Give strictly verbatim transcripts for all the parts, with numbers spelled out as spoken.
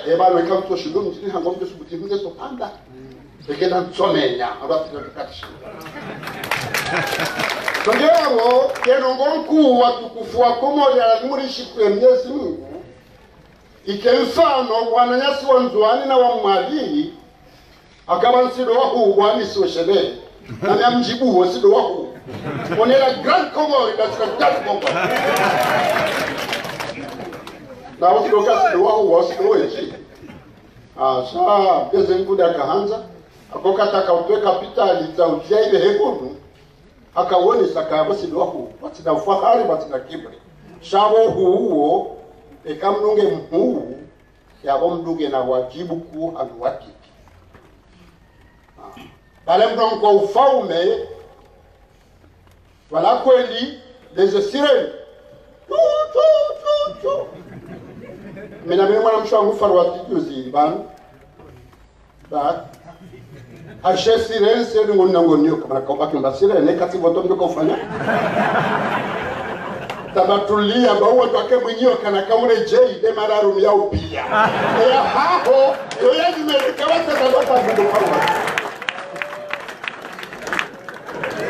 Eba no eka mtso shindo mdjini hangu mtso subuti mne so panda. Eke na ntsomenya, aba tsi na tukati shindo. Songe abo, ke ndrongoo nkuu watukufu wa Komori ya ladhimu rishikiwe Mnyezi Mungu. Ike mfano, wananyasi wa Ndzuani na wa Mwali, akaba ntsindo wahuu, wamisi weshele. Na mia mdjibu wo ntsindo wahuu. On est la Grande Comore, la Grande Comore. Na wo ntsindo ka ntsindo wahuu, wo ntsindo wendji. Ah, sha, pveze nkuda kahandza. Ako kataka utwe kapitali, tsa utia ibe hekunu. Akawonesa ka pvo ntsindo wahuu, watsina ufahari, watsina kibri. Sha pvo huu wo, eka mdunge mhuu, yapvo mdunge na wadjibu kuu hanu wakiki. Ah. Pvale mdru nkwa ufaume, wala kweli, leze sireni. Tu, tu, tu, tu. Mina mimi mwana mshe wangu faruwa tituzi, banu. Ba. Ashe sirene, sirene ngoni na ngoni yo, kamana kauba kimba sirene, katsi boto mdo kaufanya. Tabatulia, ba uwa twake mwinyi yo kana kaure jei, de mararu ya upia. Ya haho, yo ya jumele, kawa tata bata mdo kaufanya.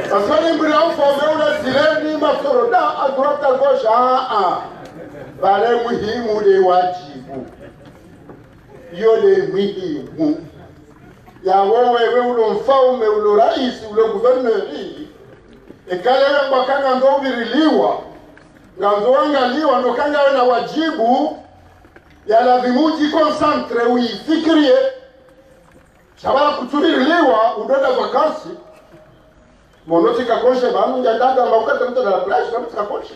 Aswali mbira ufaume ula sirene, masoro da, à droite, à gauche, ah, ah. Pvale muhimu de wadjibu. Iyo de muhimu. Yapvo wewe ulo mfaume, ulo raisi, ulo gouverneur, eka leo ngwaka ngandzo uviriliwa, ngandzo wangaliwa, ndo ka ngawe na wadjibu, ya ladhimu udji concentré, uifikirie. Sha pvala kutsuviriliwa, udo enda vacances, mono tsika congé pvanu, ndjandanda, mba ukata mtu de la plage, na tsika congé.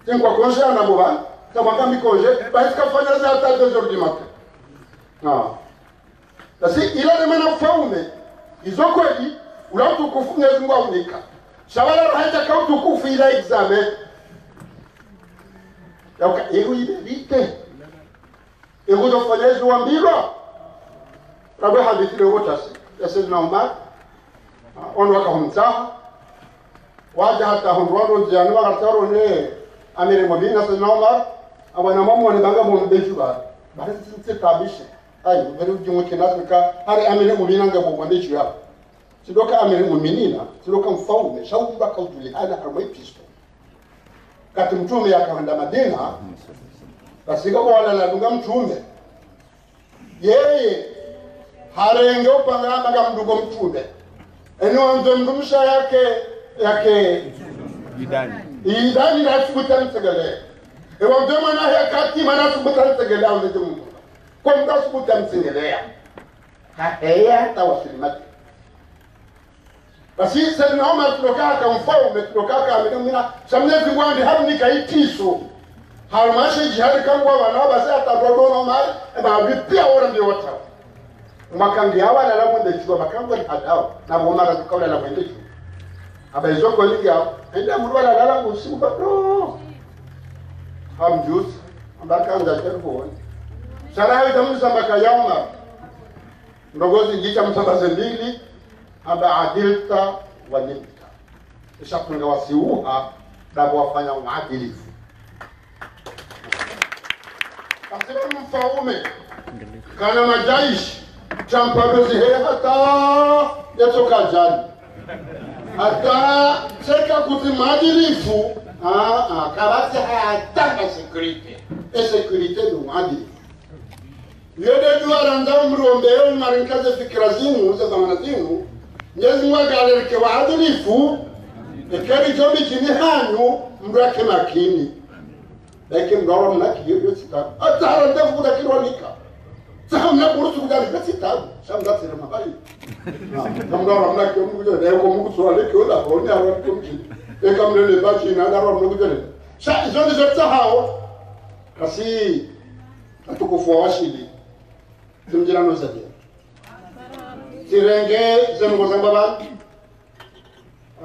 Tsinkwa congé, ana bo pvanu, tsamba kambi congé, ba tsika fanya za hata deux heures du matin. Ah. Basi, ila ne mana ufaume, izo kweli, ula utukufu Mnyezi Mungu aunika. Sha pvala roho yaka utukufu ila examen. Yauka, ewe ibe vite. Ekuzo fanya izo wambilwa. Rabwe hadithi leo tasi ya Sayyidina Umar. Ah, wandru waka humtsaha. Wadja hata hundru wandru ndziani wakatsaro ne Amiri Muminina Sayyidina Umar. Abwana mwamu wani banga mwa mbeju ba. Bari tsitsi tabishe. Ayi, uberi udjimwe kinasi ka hari Amiri Muminina nge mwa mbeju ya. Tsi ndo ka Amiri Muminina, tsi ndo ka mfaume, sha uba ka udjulihana harumwa ipisto. Kati mtrume yaka hwenda Madina, basi ka walala dunga mtrume. Yeye, harenge upanga hamba ngamdungo mtrume. Eni wandzo mdrumshe yake, yake. Idani. Idani na subuta mtsengele. E wandzo mwana yake Fatima na subuta mtsengele, wandzo mdru. Kwa mdru subuta mtsengele ya. Haheya hata waswili Madina. Basi Sayyidina Umar tsi ndo ka haka mfaume, tsi ndo ka haka Amiri Muminina, sha Mnyezi Mungu andi hamnika ipiso. Harumwa she jihadi kangwa wana, basi hata ndo ndo Umar, eba abi pia ora mbi wata. Makangi ya walala mwe mbeju, makangi ni hadao, na bo Umar tuka ulala mwe mbeju. Aba izo kweli ya, ende mdru walala usiku ba, no. Hamjuzi, amba kandza telefoni. Sha raha ita mdru samba ka ya Umar. Ndrongoo zindji sha mtsabaze mbili, amba adilta wa nimta. Isha kunga wasiuha, ndapvo wafanya uadilifu. Kasema mfaume, kana majaishi, sha mparo zihe hata, yatsoka djani. Hata, tseka kutsi mwadilifu, ah, ah, kapvatsi hata nga sécurité. E sécurité ndo mwadilifu. Iyo de dua randza umrombe, yo umarinka ze fikira zinu, ze dhamana zinu. Mnyezi Mungu agarereke waadilifu, ekeri djombi djini hanyu, mdru ake makini. Eke mdru wa mnaki, iyo, iyo tsi tabu. Hata hara ndefu kuda kirwanika. Tsaha mna kurusu kuda ni pesi tabu. Sha mdru atsire mabali. Na mdru wa mnaki, yo mdru kuda, eko mdru kutswa leke, ola, oni arwa kumji. Eka mlele baji, na arwa mdru kuda. Sha, izo ndizo tsahao. Kasi, watukufu wa washili. Tsimdjira no zadia. Tsirenge ze ndrongoo za mbaba.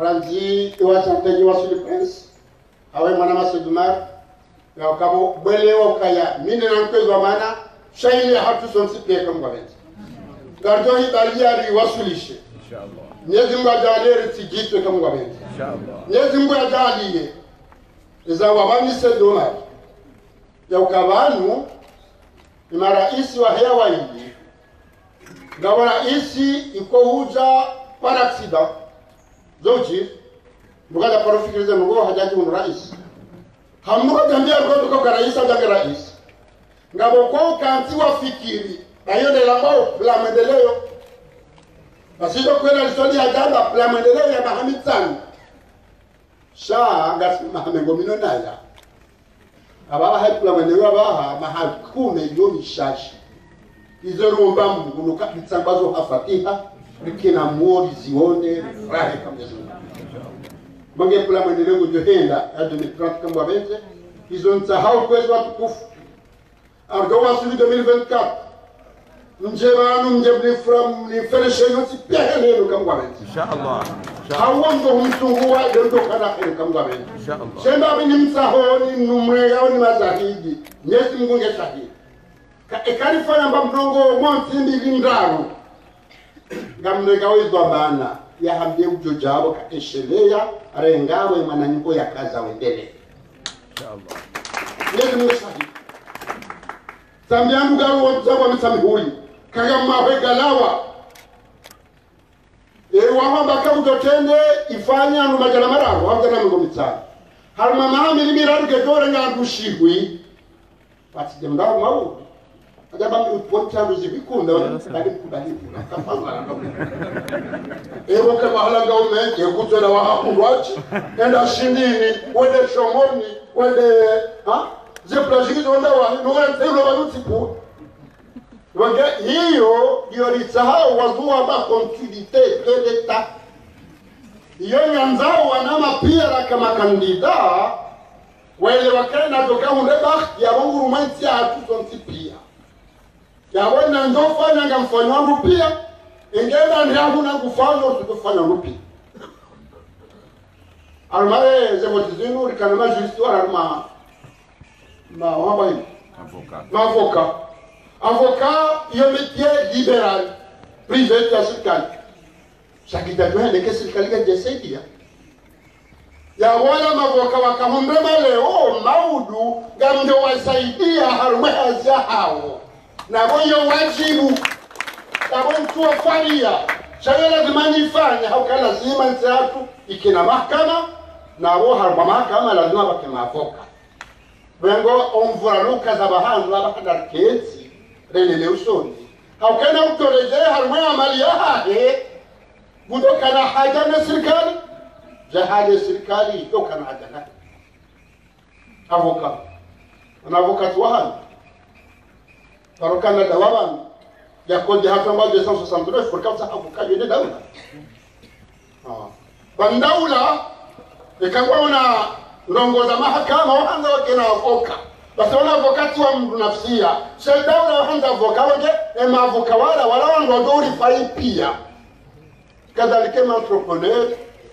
Randzi iwa chanteji wa Sud Prince. Hawe mwana ma Said Umar. Ya ukabo bwele wa ukaya. Mine na mkwezi wa mana. Sha ile hatru sontsi pia ka Mngu apvendze. Ngarjo hibali ya riwaswilishe. Inshallah. Mnyezi Mngu adjaaliye ritsidjitwe ka Mngu apvendze. Inshallah. Mnyezi Mngu adjaaliye. Iza wabani Said Umar. Ya ukabanu. Ni maraisi waheya wayili. Ngapvo raisi iko hudja par accident. Zo udjiri. Mbuka dja paro fikiri ze ndrongo hadja ki unu raisi. Hambuka djambia ndrongo ka raisi, hadja ke raisi. Ngapvo ko kantsi wafikiri. Ba iyo nde lambao plan mwendeleo. Basi ndo kwenda lisoli hadja amba plan mwendeleo ya maha mitsanu. Sha ngasi maha mengo mine naya. Apvaha hayi plan mwendeleo apvaha maha kume yo mishashi. Izo romba Mungu nuka mitsangwa zo ha Fatiha, rikena mori zione, rifurahi ka Mwenyezi Mungu. Mange plan mwendeleo ngudjo henda, ya deux mille trente ka Mngu yapvendze, izo ntsahao kwezi watukufu. Ardo wasuli deux mille vingt-quatre. Mdje pvanu, mdje mnifura, mnifereshe yontsi pia hene yenu ka Mngu yapvendze. Insha Allah. Insha Allah. Hawo ndo humsunguwa, ndo ndo kana hene ka Mngu yapvendze. Insha Allah. Shenda pvi ni mtsahoni, numre yao ni mazahidi. Mwenyezi Mungu nge shahidi. Ka, eka rifanya mba mlongo montsi mbili ndraru. Ngamrengao idhwamana, ya hambie udjo djapvo ka esheleya, rengapvo ye mwananyiko ya kaza wendele. Insha Allah. Mwenyezi Mungu shahidi. Tsambi yangu gawo, tsambi wa mitsambi huli. Kaga mahwe galawa. E, wahamba ka udjo tende, ifanya nu madjana mararu, hau djana mengo mitsanu. Harumwa maha mili miraru gedore nga ndushihwi. Pvatsi de mdru mau. Hadja amba mi uponi tsandu zipvi kunda, wala mkubali mkubali kuna. Kafanga na mkubali. Ewo ke mahala nga umeke, kutswela wa hakundwaji. Enda shindini, wende shomoni, wende, ha? Ze plajiki zonda wa, no wende teulo wa nutsipu. Wage, hiyo, iyo ritsahao wazuwa ba continuité de l'État. Iyo nyandzao wanama pia raka makandida, wele wakena doka hunde bahati ya wanguru mwentsi ya hatu zontsi pia. Ya wena ndo fanya nga mfanya wangu pia, ingena ndi ahuna kufanya, usiku fanya wangu pia. Almare ze voti zinu, rikana ma juriste wa alma, ma, wa, wa, avocat. Ma avocat. Avocat, iyo métier libéral, privé ya sirikali. Sha kidja djuhende ke sirikali ka djesaidia. Ya wala mavoka wakahundre maleo, maudu, ngamdjo wasaidia harumwa hazi yahawo. Napvo iyo wadjibu, napvo ntsu wafaria, sha iyo lazima nifanye, hauka lazima ntsi yatru, ikena mahakama, napvo harumwa mahakama lazima pvake mavoka. Pvengo omvura nuka za pvahanu apvaha ndariketsi, relele usoni. Haukena utoledje harumwa ye amali yahahe, ngudjo kana haja ne sirikali, djahali ye sirikali, yo kana haja nahe. Avocat. Wana avocat wahanu. Paro kana dawa pvanu. Ya code hata mwa deux cent soixante-neuf, pour cause avocat yende daula. Ah. Pvanu daula, eka ngwaona ndrongo za mahakama, wahandza wakena avocat. Basi wana avocat wa mdru nafsia. She daula wahandza avocat wake, ema avocat wala, wala wandru wadjo urifayi pia. Kadhalika ema entrepreneur,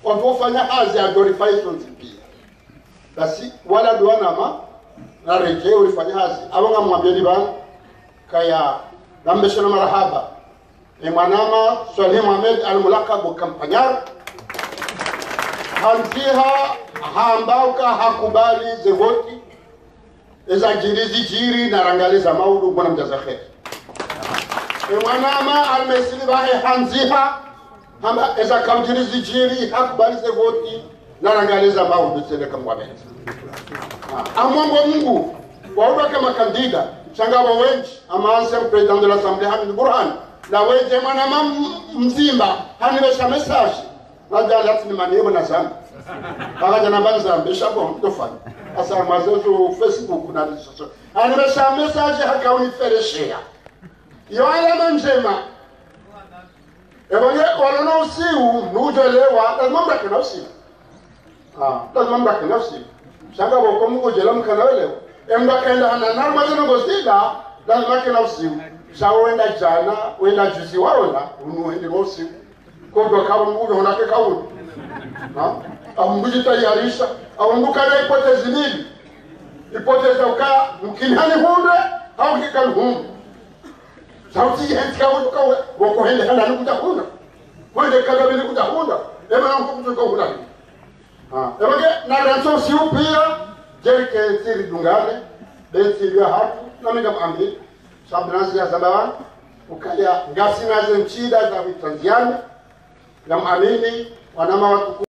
wadjo ufanya hazi yadjo urifayi zontsi pia. Basi, wala duwa nama, na redje urifanya hazi. Apvo ngamwambieni pvanu, kaya, ngambeshelea marahaba. E mwanama Swalihi Mohamed al-Mulakabu Campagnard. Handziha hamba uka hakubali ze voti. Eza djiri zidjiri na rangaliza maudu ngona mdjaza kheri. E mwanama almesili pvahe handziha hamba eza kaudjiri zidjiri hakubali ze voti na rangaliza maudu tsende ka Mngu yapvendze. Ah, amwambo Mngu, waudwa ke makandida, sha ngapvo wendji, ama ancien président de l'Assemblée Hamidou Bourhane, na wendji mwanama m-, Mzimba, hanipvesha message. Wadja latsi ni manebo na Zambia. Wakadja namba Zambia, sha bo, ndo fanya. Asa mazezo Facebook na réseaux sociaux. Hanipvesha message haka unifereshea. Yo alama ndjema. Eba nge, walo na usiu, nudjo lewa, lazima mdru ake na usiu. Ah, lazima mdru ake na usiu. Sha ngapvo ko mdru udjela mkana welewa. E mdru akaenda hana na mazezo ngozila, lazima ake na usiu. Sha wenda djana, wenda juzi waona, unu wende na usiu. Kodwa kawu mbujo hona ke kawu. Ha? Au mbuji tayarisha. Au mbuka na hypothèse mbili. Hypothèse uka mkini hanihundre, au kika nihundre. Sauti yentsi kawu kawu, wako hende hana nikuja huna. Wende kaga bili kuja huna. Ema na mkuja huna. Ha. Ema ke, na rancho si upia, jerike tsiri dungane, be tsiri ya hatu, na minga mwambi. Sha Abdulaziz yazamba wanu, ukaya ngasina ze ntsida za hutandziana, ngamwamini, wanama watukufu.